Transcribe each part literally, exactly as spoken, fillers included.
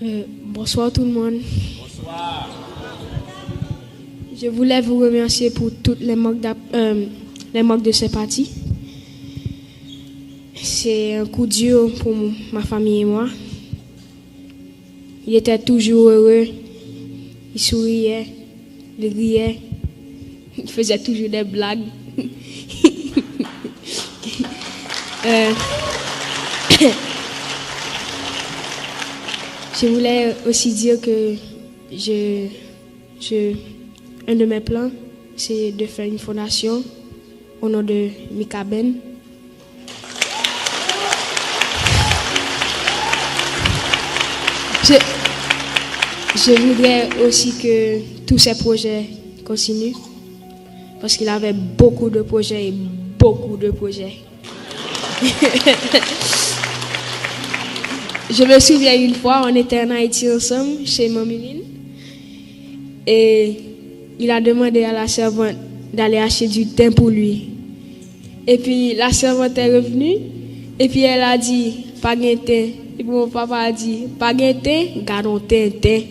Euh, bonsoir tout le monde. Je voulais vous remercier pour toutes les marques d'app- euh, les marques de sympathie. C'est un coup dur pour m- ma famille et moi. Il était toujours heureux. Il souriait, il riait, il faisait toujours des blagues. Euh, je voulais aussi dire que je, je, un de mes plans, c'est de faire une fondation au nom de Mikaben. Je, je voudrais aussi que tous ces projets continuent, parce qu'il avait beaucoup de projets et beaucoup de projets. Je me souviens une fois, on était en Haïti ensemble, chez Mamie Lynn, et il a demandé à la servante d'aller acheter du thym pour lui. Et puis la servante est revenue, et puis elle a dit, pa gen ten. Et puis mon papa a dit, pa gen ten, gad on tenten.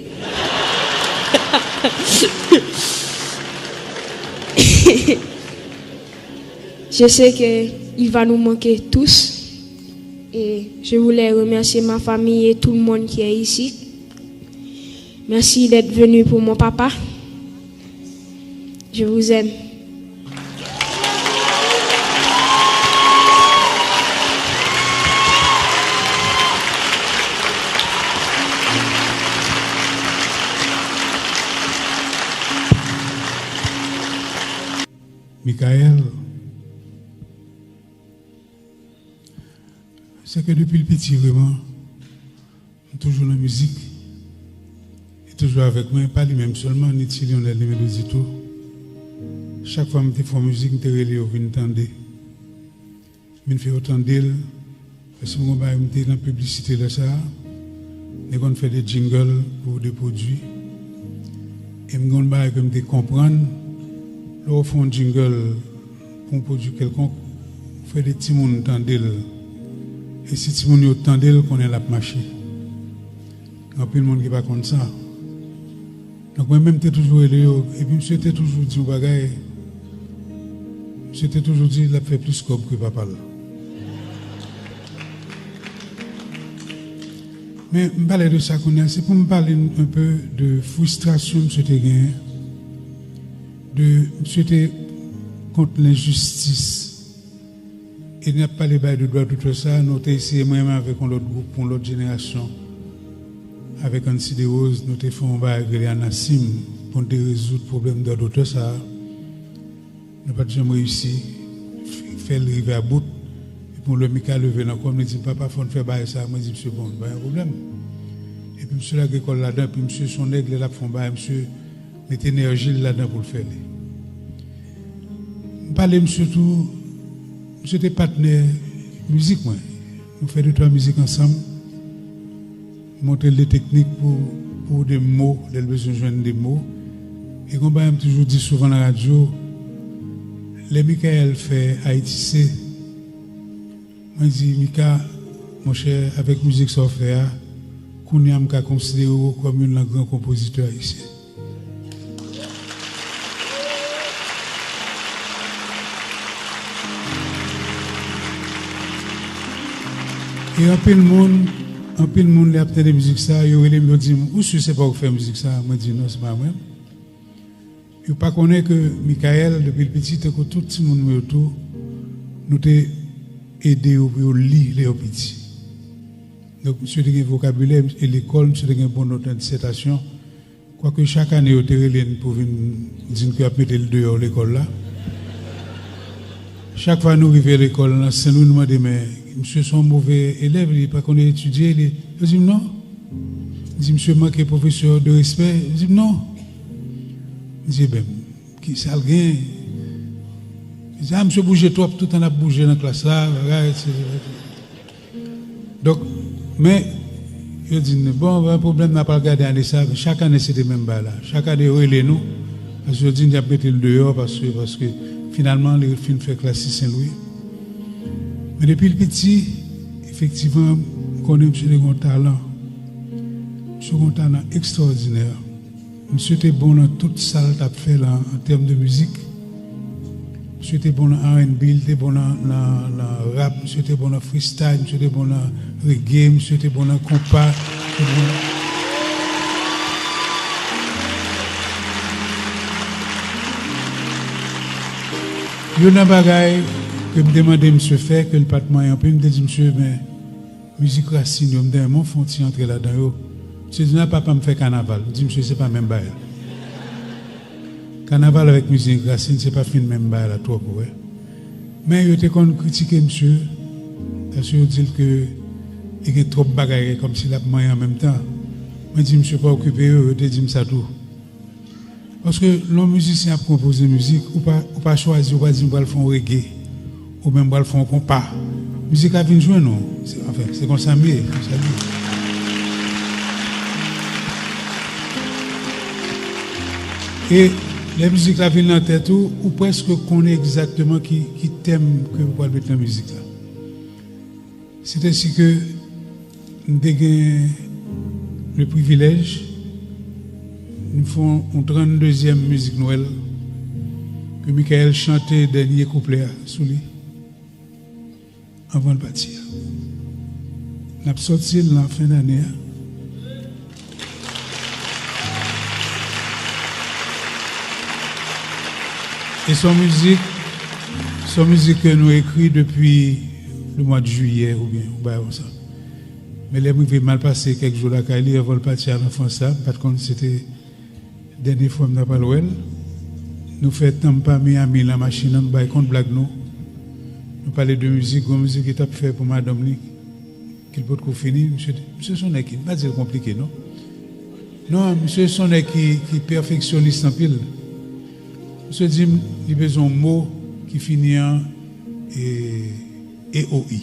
Je sais que il va nous manquer tous. Et je voulais remercier ma famille et tout le monde qui est ici. Merci d'être venu pour mon papa. Je vous aime. Michael, se ke depi l piti, vreman, m toujou nan mizik. Li toujou avèk mwen, pa li menm sèlman, ni Ti Lyonèl, ni Melody tou. Chak fwa m te fè yon mizik, m te rele yo vin tande. Vin fè yo tande l. Paske m gon bagay, m te nan piblisite lè sa a. M te konn fè de jingle pou de pwodui. E m gon bagay ke m te konprann, lè w fè yon jingle pou yon pwodui kèlkonk, ou fè de timoun tande l. E si timoun yo tande l, konnen l ap mache. Gen anpil moun ki pa konn sa. Donk, mwen menm, m te toujou rele yo, epi misye te toujou di yon bagay. Misye te toujou di l ap fè plis kòb ke papa l. Men, m pale de sa kounye a, se pou m pale n- un peu de fristrasyon misye te genyen, de misye te kont lenjistis. E n ap pale bay de dwa dotè sa, nou te eseye mwen menm avèk yon lòt gwoup, yon lòt jenerasyon, avèk Ancy Desroses, nou te fè yon bagay ki rele Anasim, pou n te rezoud pwoblèm dwa dotè sa. Nou pa t janm reyisi f- fè l rive a bout. Epi yon lè Mika leve nan kò m, li di m, "Papa, fò n fè bagay sa." Mwen di misye, "Bon, pa gen pwoblèm." Epi misye lage kò l ladan, epi misye se yon nèg, lè l ap fè yon bagay, misye mete enèji l ladan pou l fè li. M pale misye tou, misye te patnè mizik mwen. Nou fè de twa mizik ansanm. M montre l de teknik pou, pou de mo, lè l bezwen jwenn de mo. E gon bagay m toujou di souvan nan radyo, lè Michael fè Ayiti se, mwen di, Mika, monchè, avèk mizik sa w fè a, kounye a m ka konsidere w kòm youn nan gran konpozitè ayisyen. E anpil moun, anpil moun lè y ap tande mizik sa, yo rele m, yo di m, "Ou si se pa ou k fè mizik sa?" Mwen di, "Non, se pa mwen." Yo pa konnen ke Michael, depi l piti, tankou tout timoun mwen yo tou, nou te ede yo pou yo li lè yo piti. Donk, misye te gen vokabilè, e lekòl, misye te gen bon nòt nan disètasyon. Kwake chak ane, yo te rele n pou vin di n ke y ap mete l deyò lekòl la. Chak fwa nou rive lekòl nan Senlwi, nou mande, "Men, misye se yon move elèv, li pa konn etidye, li," yo di m, "Non." M di, "Misye manke pwofesè de respè." Yo di m, "Non." M di, "Ebyen, kisa l gen?" Yo di, "A, misye bouje twòp, tout tan l ap bouje nan klas la, bagay, etsetera." Donk, men, yo di n, "Bon, pa gen pwoblèm, n a pral gade ane sa." Chak ane, se te menm bagay la. Chak ane, yo rele nou, paske yo di n y ap mete l deyò, paske, paske finalman, li fin fè klas sis Senlwi. Men depi l piti, efektivman, m konnen misye te gen yon talan. Misye gen yon talan ekstraòdinè. Misye te bon nan tout sa l t ap fè la, an tèm de mizik. Misye te bon nan R and B, li te bon nan, nan, nan rap, misye te bon nan freestyle, misye te bon nan reggae, misye te bon nan konpa, misye te bon nan Youn nan bagay ke m te mande misye fè, ke l pa t manyen anpil, m te di misye, men, mizik rasin yo, m te renmen w fè yon ti antre ladan yo. Misye di, non, papa m fè kanaval. M di misye, se pa menm bagay la. Kanaval avèk mizik rasin, se pa fin menm bagay la twòp, ou wè. Men yo te konn kritike misye, paske yo di l ke li gen twòp bagay, kòmsi l ap manyen an menm tan. Mwen di misye, pa okipe yo, yo te di m sa tou. Paske lè yon mizisyen ap konpoze mizik, ou pa, ou pa chwazi, ou pa di, "M pral fè yon reggae," oubyen, "M pral fè yon konpa." Mizik la vin jwenn ou. Se, anfen, se konsa m ye, konsa l ye. E lè mizik la vin nan tèt ou, ou prèske konnen egzakteman ki, ki tèm ke ou pral met nan mizik la. C'est ainsi que m te gen le privilèj, m fè yon tranndezyèm mizik Nwèl ke Michael chante dènye kouplè a sou li anvan l pati a. N ap sòti l nan fen dane a. E se yon mizik, se yon mizik ke nou ekri depi le mwa de jiyè oubyen yon bagay konsa. Men lè m rive, m al pase kèk jou lakay li anvan l pati al an Frans la, m pa t konn si se te dènye fwa m ta pral wè l. Nou fè Tampa, Miami nan machin nan, nou bay kont blag nou. Nou pale de mizik, gon mizik li t ap fè pou madanm li, ke l potko fini. Misye, misye se yon nèg ki, m pa di l konplike, non. Non, misye se yon nèg ki, ki pèfeksyonis anpil. Misye di m li bezwen yon mo ki fini an, e, E O I.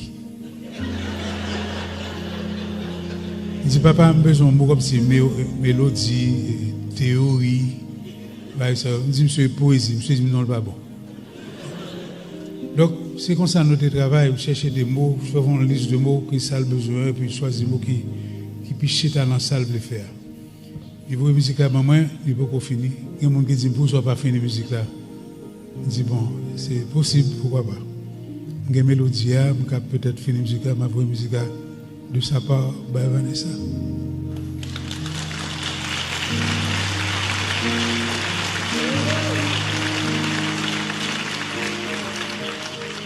Li di, "Papa, m bezwen yon mo kòmsi me-, melodi, e, teyori, bagay sa yo." M di, "Misye, poezi." Misye di m, "Non, l pa bon." Donk, se konsa nou te travay, m chèche de mo, fè yon lis de mo, ki sa l bezwen, epi chwazi mo ki, ki pi chita nan sa l vle fè a. Li voye mizik la ban mwen, li poko fini. Gen moun ki di m, "Poukisa w pa fini mizik la?" M di, "Bon, se posib, poukwa pa." M gen melodi a, m ka petèt fini mizik la, m ap voye mizik la de sa pa bay Vanessa.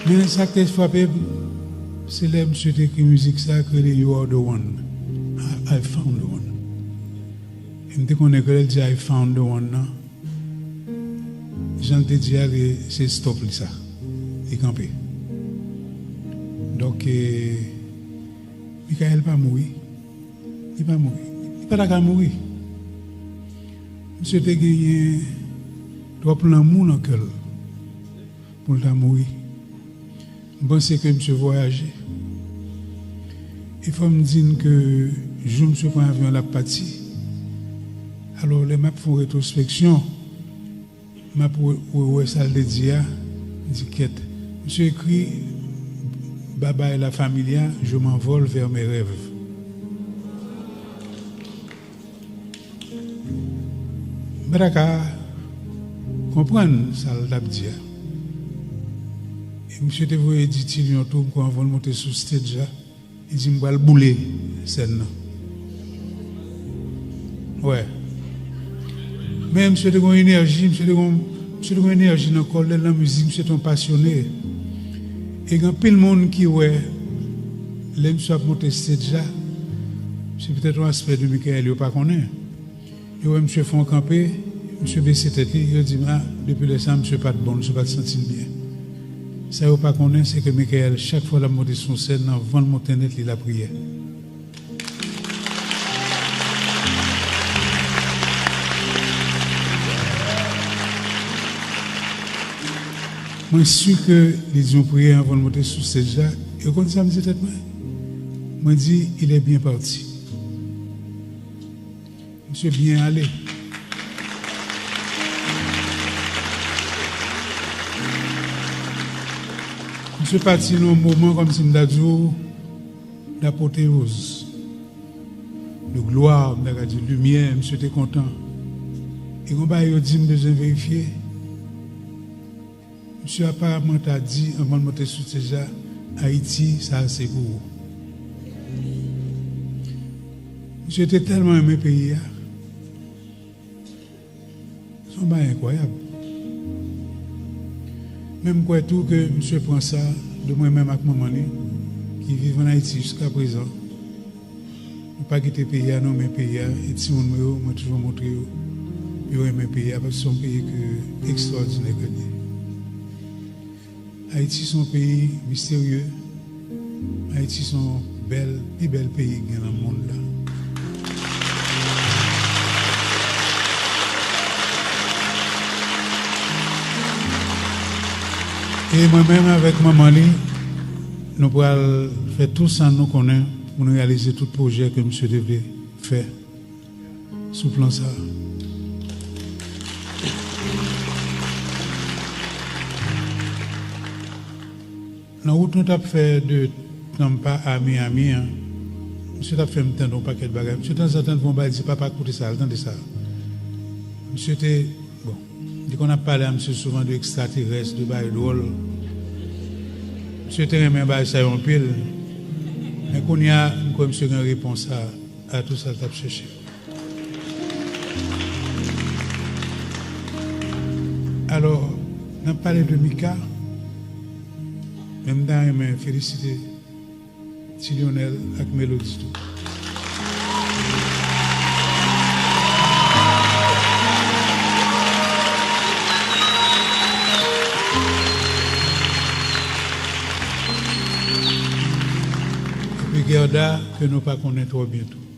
Men sa k te frape m, se lè misye te ekri mizik sa k rele You Are The One. I, I found the one. E m te konnen ke lè l di I found the one nan, jan l te di a, li, se stop li sa. Li kanpe. Donk, e, Michael pa mouri. Li pa mouri. Li pa ta ka mouri. Misye te genyen twòp lanmou nan kè l pou l ta mouri. M panse ke misye vwayaje. E fò m di n ke jou misye pran avyon l ap pati. Alò, lè m ap fè yon retwospeksyon, m ap wè, wè, wè sa l te di a, m di, "Kèt." Misye ekri, "Bye bye la familia, je m'envole vers mes rêves." M pa ta ka konprann sa l t ap di a. E misye te voye di Ti Lyon tou, m kwè, anvan l monte sou stage la, li di, "M pral boule sèn nan." Wè. Men misye te gen yon enèji, misye te gen, misye te gen yon enèji nan kò l, lè l nan mizik, misye te yon pasyone. E gen anpil moun ki wè, lè misye ap monte stage la, se petèt yon aspè de Michael yo pa konnen. Yo wè misye fè yon kanpe, misye bese tèt li, yo di m, "A, depi lè sa, misye pa t bon, misye pa t santi l byen." Sa yo pa konnen, se ke Michael, chak fwa l ap monte sou sèn nan, anvan l monte nèt, li lapriyè. Mwen si ke li di yon priyè anvan l monte sou stage la. E w konn sa m di tèt mwen? Mwen di, "Il est bien parti." Misye byen ale. Misye pati nan yon moman kòmsi m ta di w, dapoteyoz. de glwa, m ta ka di limyè, misye te kontan. E gon bagay yo di m bezwen verifye. Misye aparamman ta di, anvan l monte sou stèj la, Ayiti, sa a se pou ou. Misye te tèlman renmen peyi a. Se yon bagay enkwayab. Men m kwè tou ke misye pran sa de mwen menm ak manman li, ki viv ann Ayiti jiska prezan. Nou pa kite peyi a, nou renmen peyi a, e timoun mwen yo, mwen toujou montre yo, yo renmen peyi a, paske se yon peyi ke ekstwòdinè ke l ye. Ayiti se yon peyi misterye. Ayiti se yon bèl, pi bèl peyi ki gen nan mond la. E mwen menm avèk manman li, nou pral fè tou sa nou konnen pou nou reyalize tout pwojè ke misye te vle fè sou plan sa a. Nan wout nou t ap fè de Tampa a Miami an, misye t ap fè m tande yon pakèt bagay. Misye tanzantan l fè yon bagay, li di, "Papa, koute sa, al tande sa." Misye te, bon, li konn ap pale a misye souvan de ekstraterès, de bagay dwòl. Misye te renmen bagay sa yo anpil. Men kounye a, m kwè misye gen repons a, a tou sa l t ap chèche. Alò, n ap pale de Mika, men m ta renmen felisite Ti Lyonèl ak Melody tou. Epi Gerda, ke nou pa konnen twò byen tou.